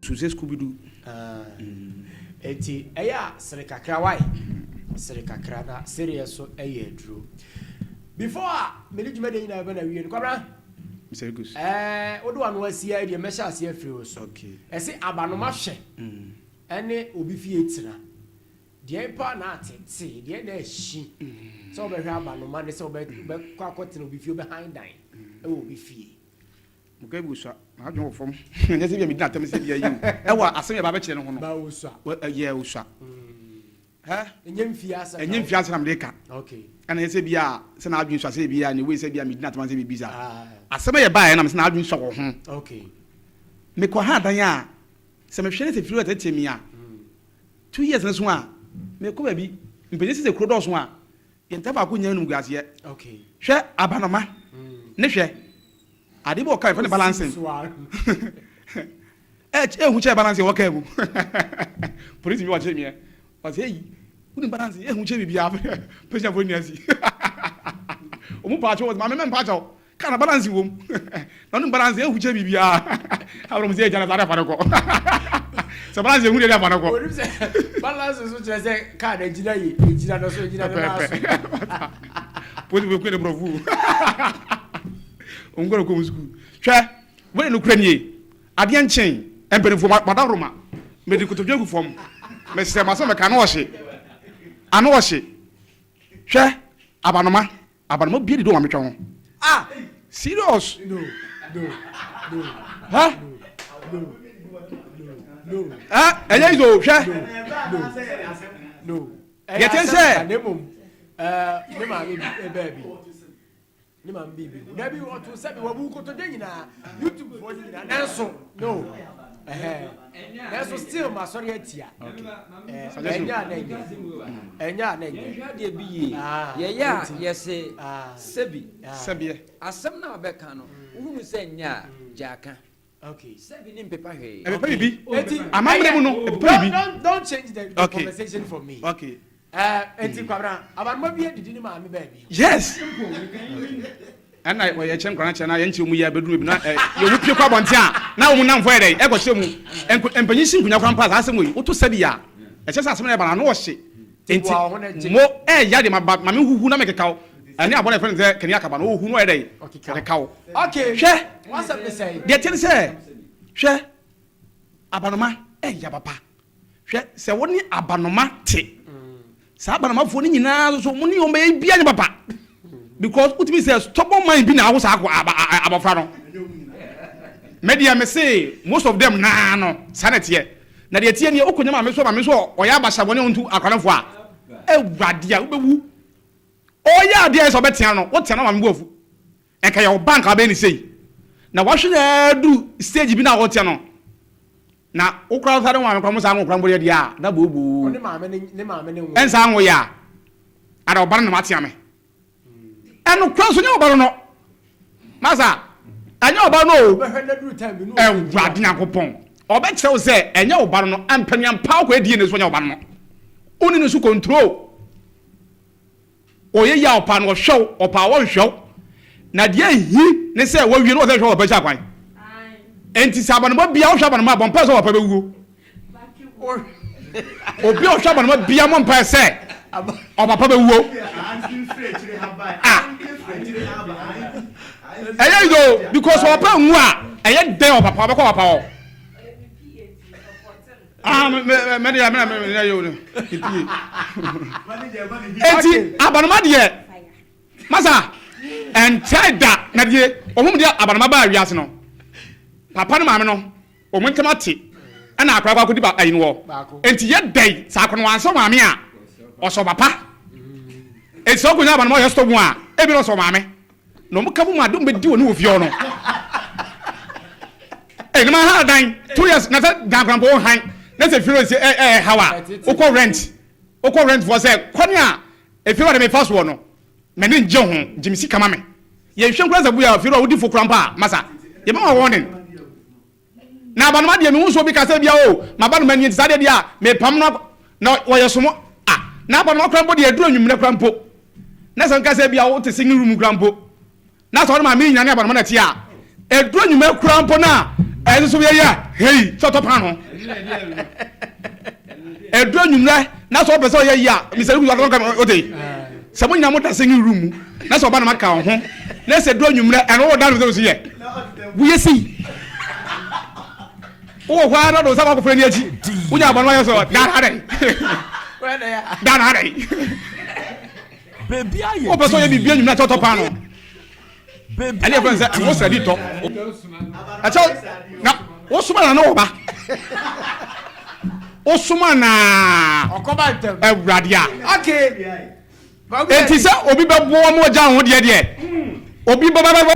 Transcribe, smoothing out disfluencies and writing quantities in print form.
Su sɛ Scooby Doo. Ah, enti ɛyɛ a sere kakra wae. Sere kakra na sereɛ so ɛyɛ aduro. Before a mede dwumadie nyinaa bɛ na wie no, Kwabena. Mr. Rikus. Ɛɛ, wode w'ano asi a deɛ mɛhyɛ aseɛ afiri wo so. Okay. Ɛse abanoma hwɛ ɛne obi fie tena. Deɛn paa na atete, deɛn na ahyi sɛ wobɛhwɛ abanoma ne sɛ wobɛkɔ akɔtena obi fie, wobɛhan dan ɛwɔ obi fie. Muka bi osua, n'adwene wɔ fam. Ɛnyɛ sɛ bia medi n'atɛm sɛ bia yi o. Ɛwɔ asɛm yɛ ba bɛkyerɛ no ho no. Ba osua. Yɛ osua. Hɛ? Ɛnyɛ mfie asɛm. Ɛnyɛ mfie asɛm na mede ka. Okay. Ɛna ɛnyɛ sɛ bia sɛ n'adwene sua sɛ bia ne wei sɛ bia medi n'atɛm sɛ biribi saa. Asɛm yɛ baeɛ na mesɛ n'adwene sua wɔ ho. Okay. Mekɔ ha dan a, sɛ mehwɛ ne sɛ firi hɔ tɛtɛ mi a, 2 years ne so a, mekɔ baabi, mpanyin sɛ kuro dɔɔso a, yɛnta baako nyɛ animguaseɛ. Okay. Hwɛ abanoma ne hwɛ ade bi ɔka yɛfrɛ no balancing. Ehu kyɛ balancing wɔ kaa mu. Polisi bi wɔkyerɛ miɛ. Ɔsɛ eyi, wonim balancing, ehu kyɛ biribiara. Patient fo nyina si. Ɔmu paakyɛw, ɔsɛ maame mɛ mpaakyɛw. Kaa na balancing wɔ mu. Na wonim balancing, ehu kyɛ biribiara. Awurɔ mu sɛ egya na saa de afa no kɔ. Sɛ balancing ehu deɛ de afa no kɔ. Onim sɛ balance so kyerɛ sɛ kaa na gyina yi, egyina no so, egyina no naa so. Polisi fo kwe ne borɔfo. Ɔnkɔ kɔm sukuu. Hwɛ, wei no kura nie. Adeɛ nkyɛn, mpanimfoɔ madaworo mede kotodwe gu fam. Mesrɛ mo asɛm mɛka ano ɔhye. Ano ɔhye. Hwɛ, abanoma. Abanoma bie didi wɔn ametwa ho. Ah! Serious. No. Ha? No. No. Ha? Ɛnyɛ yi so hwɛ. No. Deɛ kyɛn sɛ. Ne mom, ɛɛ ne maame bi baabi. Ne maame bi bi. Dabi ɔto sɛbi wɔbu kotodwe nyinaa YouTube foɔ nyinaa nanso no ɛhɛn nanso still ma sɔre atia. Ɛnyɛ a na ɛnyɛ. Ɛnyɛ a na ɛnyɛ. Yɛhwɛ adeɛ bi yie. Ah, Yɛyɛ a nti. yɛse Ah. sɛbi. Sɛbeɛ. Asɛm no a wobɛka no, wohunu sɛ nyɛ a, gyaa ka. Okay. Sɛbi ne mpepa hwee. Ɛpepa bibi. Eti Amammerɛ mu no, ɛpepa bibi. Don't change the Okay. conversation for me. Okay. Eti Kwabena, abanoma bi adidi ne maame baabi. Yes. Ɛna wɔyɛ kyɛ nkora kyɛ na yɛnkyɛ mu yɛ abɛduru bi na ɛ yɛ pie kɔ abɔnten a na wɔn namfo yɛ dɛ ɛkɔkyerɛ mu nko mpanyin si nkunya kora mpa saa asɛm wɔ yi woto sɛbi a ɛkyɛ sɛ asɛm no ɛba na ano ɔhye nti mo ɛyɛ de ma ba ma me huhu na me keka wo ɛne abɔ na ɛfɛ no sɛ kani akaba no ohu no ɔyɛ dɛ ɔkeka wo Okay. Hwɛ. Wasɛm ne sɛn? Deɛ kyɛn sɛ hwɛ abanoma ɛyɛ papa. Hwɛ sɛ wo ne abanoma te saa, abanomafoɔ no nyinaa nso mo ne wɔn bɛyɛ bia nyɛ papa because wotumi sɛ stubborn mind bi na awo saa akɔ aba abɔfra no. Mɛ deɛ me se most of them naa no saa na teɛ. Na deɛ teɛ nie, wokɔ nya maame so, maame so ɔyɛ abasa bɔne ɔntu akwaranfoɔ a awurade a wobɛwu. Ɔyɛ adeɛ sɛ ɔbɛtea no, wotea no maame bu afu. Ɛnka yɛ wo bank a wobɛyɛ ne sei na wahwe na adu stage bi na wɔteɛ no na wokora wo sa de maame kora mo saa ngo kora mbɔ deɛ a na booboo. Ne maame ne ne maame ne wo. Ɛnsa ngo yɛ a ada ɔba no na matea me. Ɛno kora nso nyɛ ɔba no masa, ɛnyɛ ɔba no o. Wobɛhwɛ na duru time bi no. Awurade Nyankopɔn ɔbɛkyerɛ wo sɛ ɛnyɛ ɔba no no ampaniampa wokɔ adie ne so nyɛ ɔba no no woni no so control. Ɔyɛ yie a ɔpaa no ɔhwɛ wo, ɔpaa ɔnhwɛ wo. Na deɛ ɛhi ne sɛ wawie no wɔ sɛ hwɛ ɔpɛ kyɛ akwan. Enti sɛ abanoma bia wohwɛ abanoma a bɔ mpae sɛ ɔpɛ bɛwuo. Obi a ɔhwɛ abanoma bia mmɔ mpae sɛ ɔpapa bɛwuo. Ah, ɛyɛ yo because ɔpɛ nwu a ɛyɛ dɛn ɔpapa ɔbɛkɔ ɔpapa hɔ. Ah, me me me deɛ me na me me yɛ o ne pie. Eti abanoma deɛ masa ɛnkyɛn da na deɛ wɔn mu deɛ abanoma baa wiase no, papa no maame no wɔn ntɛm ate ɛna akora akɔ akɔdi ba ayi no wɔ eti yɛ dɛn saa akɔ no wansɔ maame a ɔsɔ papa. Eti sɛ ɔkɔ nya abanoma ɔyɛ stɔbun a ebi na ɔsɔ maame na wɔn ka mu ma dɔm bɛ di wɔn wɔ fie hɔ no. Ɛyɛ ma ha dan 2 years na sɛ dan kora mpo wɔn han na sɛ fie hɔ si ɛ ɛ haw a wokɔ rent foɔ sɛ kɔne a efie hɔ de mefa soɔ no mɛ ne ngye ho gye me sika ma me yɛhwɛ nkura sɛ buya fie hɔ a wodi fo kora mpo a masa yɛbɛma wɔn na abanoma deɛ mehu so obi ka sɛ bia o mabanoma nie nti saa deɛ deɛ a mepam no na wɔyɛ somo a na abanoma kora mpo deɛ aduru anwummerɛ kora mpo na sɛ nka sɛ bia wote single room kora mpo na sɛ ɔne maame nyina ne abanoma na te a ɛduru anwummerɛ kora mpo no a Ɛno nso yɛyɛ a, hei, sɛ ɔtɔ paano. Ɛduru anwummerɛ na sɛ ɔpɛ sɛ ɔyɛ yie a, Mr. Luku akɔka me ote. Sɛ mo nyinaa mo da singing room mu na sɛ ɔba na maka wo ho na sɛ ɛduru anwummerɛ ɛno wo da no sɛ osi yɛ. Woyɛ sei. Wowɔ hɔ ara na ɔde wo nsa kɔ akɔfra ani akyi. Wonya abɔ no ayɛ sɛ da na adɛn. Da na adɛn. Wopɛ sɛ ɔyɛ biribi anwummerɛ a sɛ ɔtɔ paano. Ɛne ɛfrɛ no sɛ ɛho sradi tɔ. Ɛkyɛ na wosoma na ne wɔba. Wosoma na awurade a. Enti sɛ obi bɛboa mu ɔgya ho deɛ deɛ obi bɛba bɛba.